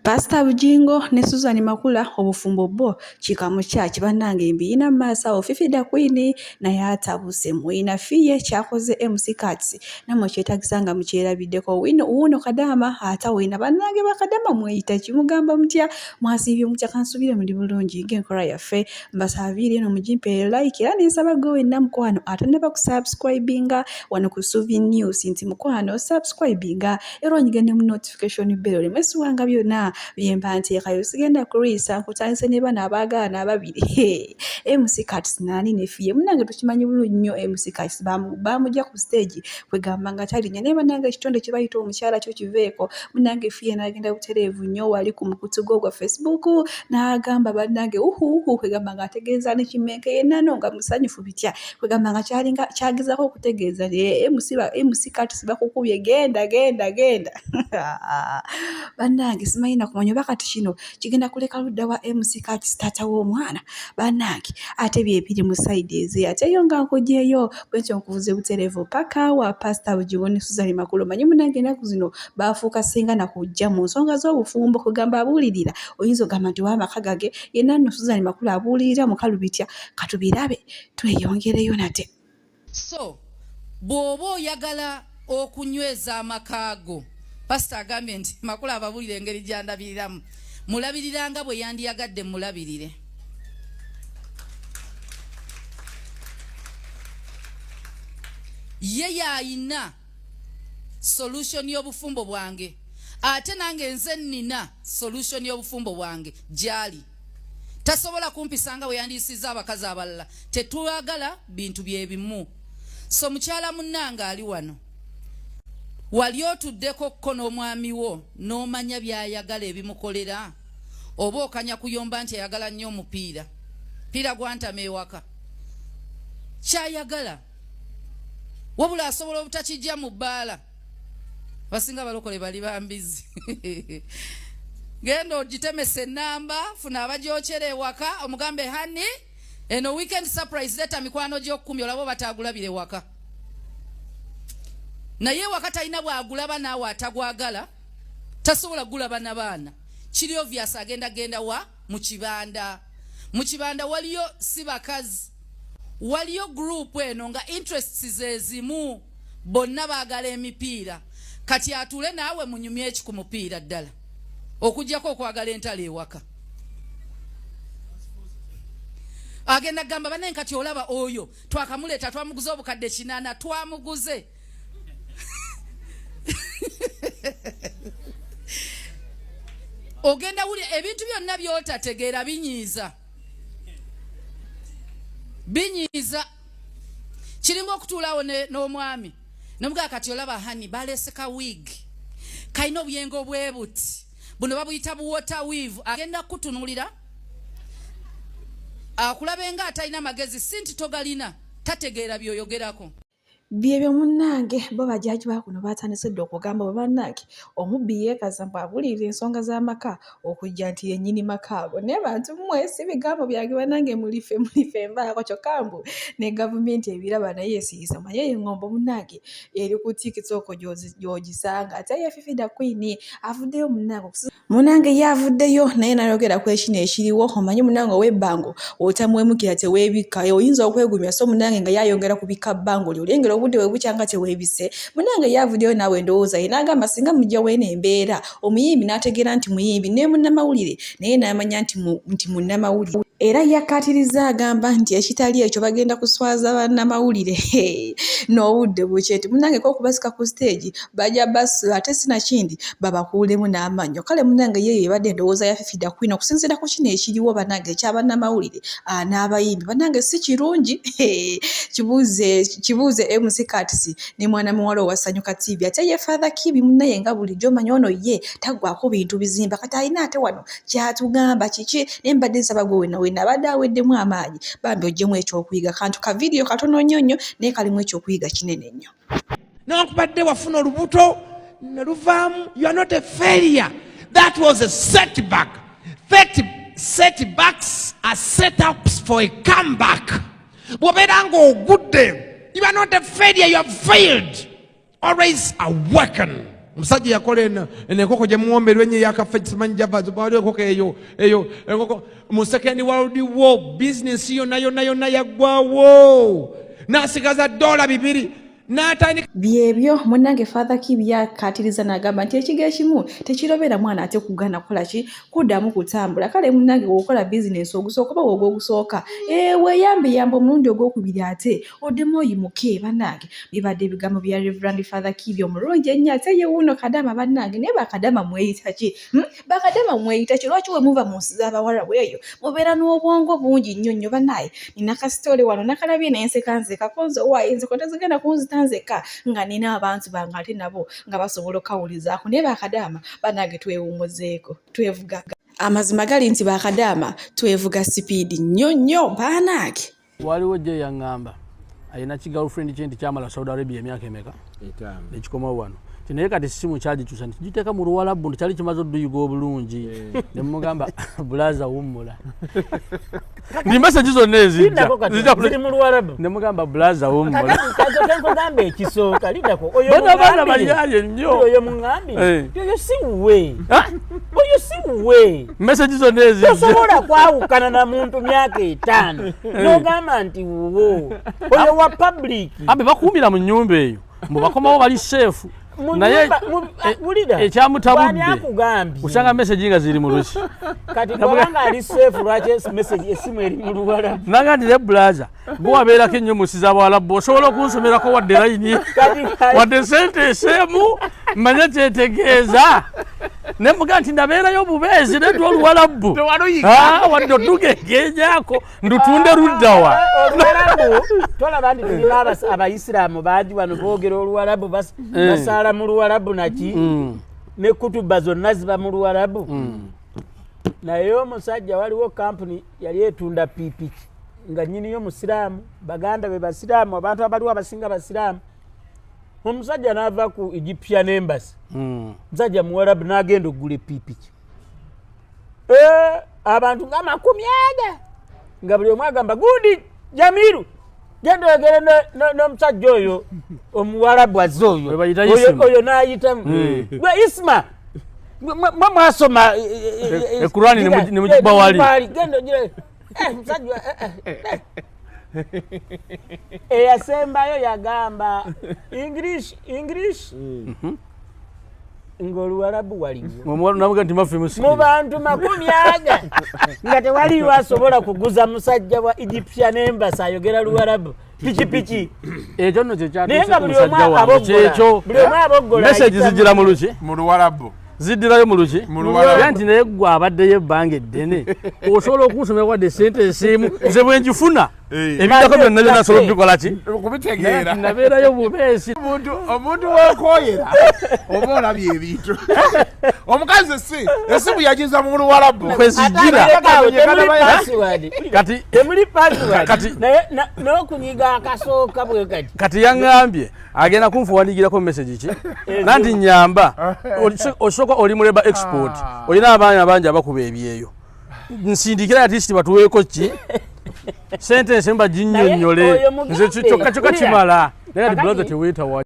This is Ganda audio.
Pasita Bugingo ne Susan Makula obufumbo bwo kika mukyaki bannange mbiyina mu maaso awo Fifi da Queen naye atabuse muyina Fille kyakoze MC Kats namwe kyetagisa nga mukyerabiddeko wino wuuno Kadaama atawena bannange ba Kadaama mweyita ki mugamba mutya mwasiibye mutya kansubire muli bulungi ng'enkola yaffe mbasaba vidiyo eno mugimpe like era nensaba gwe wenna mukwano atannaba kusubscribinga wano ku Suvi News nti mukwano subscribinga era onyige ne mu notification bell oleme siwanga byonna byemba nteekayo sigenda kulwisa nkutandise ne bano abaagaana ababiri MC Kats nani ne Fille munange tukimanyi bulungi nnyo MC Kats bamugya ku stage kwegamba nga talinya naye banange ekitonde kye bayita omukyala kyo kiveeko munange Fille n'agenda butereevu nnyo wali ku mukutu gwe ogwa Facebook n'agamba bannange uhuuhu kwegamba ng'ategeeza ne Kimenke yenna no nga musanyufu bitya kwegamba nga kyalinga kyagezaako okutegeeza MC MC Kats bakukubye genda genda genda bannange simanyi nakumanya oba kati kino kigenda kuleka ludda wa MC Kats taata w'omwana bannange ate byebiri mu sayidi eze ate yo nga nkugyeyo bwentyo nkuvuze butereevu paka wa Pasita Bugingo ne Suzan Makula omanyi munnange ennaku zino baafuuka singa nakujja mu nsonga z'obufumbo kwegamba abuulirira oyinza ogamba nti oba amaka gage yenna nno Suzan Makula abuulirira mukalu bitya katubirabe tweyongereyo nate. So bw'oba oyagala okunyweza amaka go, pasita agambye nti Makula ababuulire engeri gy'andabiriramu, mulabirira nga bwe yandiyagadde mmulabirire. Ye y'ayina solution y'obufumbo bwange ate nange nze nnina solution y'obufumbo bwange gy'ali. Tasobola kumpisa nga bwe yandiyisizza abakazi abalala. Tetwagala bintu bye bimu. So mukyala munnange ali wano, wali otuddeko kko n'omwami wo n'omanya by'ayagala ebimukolera? Oba okanya kuyomba nti ayagala nnyo omupiira? Piira gwantama ewaka. Ky'ayagala. Wabula asobola obutakijja mu bbaala. Abasinga balokole bali ba mbizi. Genda ogitemese ennamba, funa abagyokera ewaka, omugambe honey, eno weekend surprise leeta mikwano gy'okkumi olabe oba taagulabira ewaka. Naye ewaka talina bw'agulaba naawe atagwagala, tasobola kugulaba na baana. Kiri obvious agenda genda wa? Mu kibanda. Mu kibanda waliyo si bakazi, waliyo group eno nga interests ze zimu, bonna baagala emipiira. Kati atuule naawe munyumye eki ku mupiira ddala, okuggyako okwagala entalo ewaka. Agenda kugamba banaye kati olaba oyo twakamuleeta twamuguze obukadde 8 twamuguze. Ogenda wulira ebintu byonna by'otategeera binyiiza, binyiiza. Kiringa okutuulaawo n'omwami nomugamba kati olaba hani baleese ka wig kalina obuyengo obwebuti buno babuyita bu water weave. Agenda kukutunulira akulabe nga atalina magezi, si nti togalina, tategeera by'oyogerako. Byebyo munnange bo bajaaji ba kuno baatandise dda okugamba bwe bannange omubbi yeekaza mbu abuulirira ensonga z'amaka okujja nti ye nnyini maka ago. Naye bantu mmwe si bigambo byange bannange mulife mulife mbaako kyokka mbu ne gavumenti ebiraba naye esiisa. Omanyi eyo eŋŋombo munnange eri ku TikTok gy'ogisanga. Ate ye Fifi da Queen avuddeyo munnange Munange ye avuddeyo naye n'ayogera ku ekino ekiriwo. Omanyi munange ow'ebbango otamuwemukira teweebikka, oyinza okwegumya so munange nga ye ayongera kubikka bbango lyo olengera obudde bwe bukya nga teweebise. Munange ye avuddeyo naawe endowooza ye n'agamba singa muggya w'eno embeera omuyimbi n'ategeera nti muyimbi ne munnamawulire naye n'amanya nti munnamawulire. Era yakkaatirizza agamba nti ekitali ekyo bagenda kuswaza bannamawulire n'obudde bukye nti munnange ko okubasika ku siteegi bajja basula ate sinakindi babakuulemu n'amannyo. Kale munnange yeeyo ebadde endowooza ya Fifi Da Queen okusinziira ku kino ekiriwo bannange ekya bannamawulire n'abayimbi. Bannange si kirungi kibuuze MC Kats ne mwana muwala owa Sanyuka TV. Ate ye Father Kibi munnaye nga bulijjo omanyi ono ye taggwaako bintu bizimba kati alina ate wano kyatugamba kiki naye mbadde nsaba gwe wena wena abadde aweddemu amaanyi bambi oggyemu ekyokuyiga kantu ka vidiyo katono nnyo nnyo naye kalimu ekyokuyiga kinene nnyo. Newankubadde wafuna olubuto ne luvaamu, you are not a failure. That was a setback. Setbacks are setups for a comeback. Bw'obeera ng'ogudde, you are not a failure, you have failed. Always awaken. Omusajja yakola eno eno enkoko gye muwomberwa ennyo eyakafe simanyi java waliwo enkoko eyo eyo enkoko mu second world war bizinesi yonna yonna yonna yaggwawo n'asigaza $2 n'atandika. Byebyo munnange Father Kibi yakkaatiriza n'agamba nti ekigo ekimu tekirobera mwana ate kugaana kukola ki kuddamu kutambula. Kale munnange bw'okola bizinensi ogusooka oba bw'ogwa ogusooka, ee weeyambeyambe omulundi ogwokubiri ate oddemu oyimuke bannange. Bibadde ebigambo bya Rev. Father Kibi omulungi ennyo ate ye wuuno Kadaama bannange. Naye bakadaama mweyita ki? Hmm? Bakadaama mweyita ki? Lwaki we muva mu nsi z'Abawarabu eyo mubeera n'obwongo bungi nnyo nnyo bannaaye? Nina kasitole wano nakalabye ne nseka nzeka ko nze owaaye enseko tezigenda kunzita nzekka nga nina abantu bange ate nabo nga basobola okukawulizaako naye bakadaama bannange twewummuzeeko twevuga. Amazima gali nti bakadaama twevuga sipiidi nnyo nnyo baanaage. Waliwo jje yaŋŋamba alina ki girlfriend kye nti kyamala Saudi Arabia emyaka emeka nekikomawo wano ti naye kati simu kyagikyusa nti giteeka mu luwalabu nti kyali kimaze oduyiga obulungi eh. ne mugamba bulaza wummula ndi message zonna ezijja ne mugamba bulaza wummula nkugamba ekisooka lindako oyo baana balyaye nnyo oyo muŋambire eh. oyo si wuwe oyo si wuwe message zonna ezijja tosobola kwawukana na muntu myaka etaano eh. n'ogamba nti wuwo oyo wa public abe bakuumira mu nnyumba eyo mbu bakomawo bali seefu naye e, ekyamutabudde osanga message nga ziri mu luki kati kubanga ali seefu lwaki message esimu eri mu luwala nanga nti ne blaza gwe wabeerako ennyo mu nsi z'abawalabu osobola okunsomerako wadde layini wadde sente eseemu manye kyetegeeza ne muga nti nabeerayo obubeezi nedwa oluwalabu ah, wadde odugegenyako ndutunde ah, luddawa oluwalabu tolaba nti tulina abayisiraamu bangi wano boogera oluwalabu eh. basaala mu luwalabu naki mm. ne kutuba zonna ziba mu luwalabu mm. Naye omusajja waliwo kampuni yali etunda piipiki nga nyiniyo musiraamu baganda be basiraamu abantu abaliwo abasinga basiraamu omusajja n'ava ku Egyptian embassy hmm. Musajja muwarabu n'agenda okugula epiipiki eh, abantu nga 40 nga buli omu agamba gundi jamiru genda oyogere n'omusajja oyo omuwarabu azze oyo oyo n'ayitamu hmm. gwe isma mwe mwasoma ekurani nemugikuba wali genda ogire musajja eyasembayo yagamba english english mm. Ng'oluwalabu waliwo mu bantu 40 nga tewaliwo asobola kuguza musajja wa Egyptian embassy ayogera luwalabu pikipiki ekyo nno kyekyanaye nga buli omu aboggola message zijira mu luki mu luwalabu ziddirayo mu luki era nti naye gwe abaddeyo ebbanga eddene osobola okunsomera wadde sente esiimu nze bwe ngifuna eh. ebiddako byonna byonna asobola obikola ki okubitegeera nabeerayo bubeesi omuntu wokoyera oba olabye ebintu omukazi si esimu yagiza mu luwalabu kwezijira kati temuli password kati naye n'okunyiga akasooka bwe kati kati yaŋŋambye agenda kunfuwandigirako message ki nanti nyamba osooka oli mu labor export ah. olina abaana bangi abakuba ebyeyo nsindikira at least batuweeko ki sentence mba ginyonyole nze kyokka kyokka kimala naye kati brother teweetawa.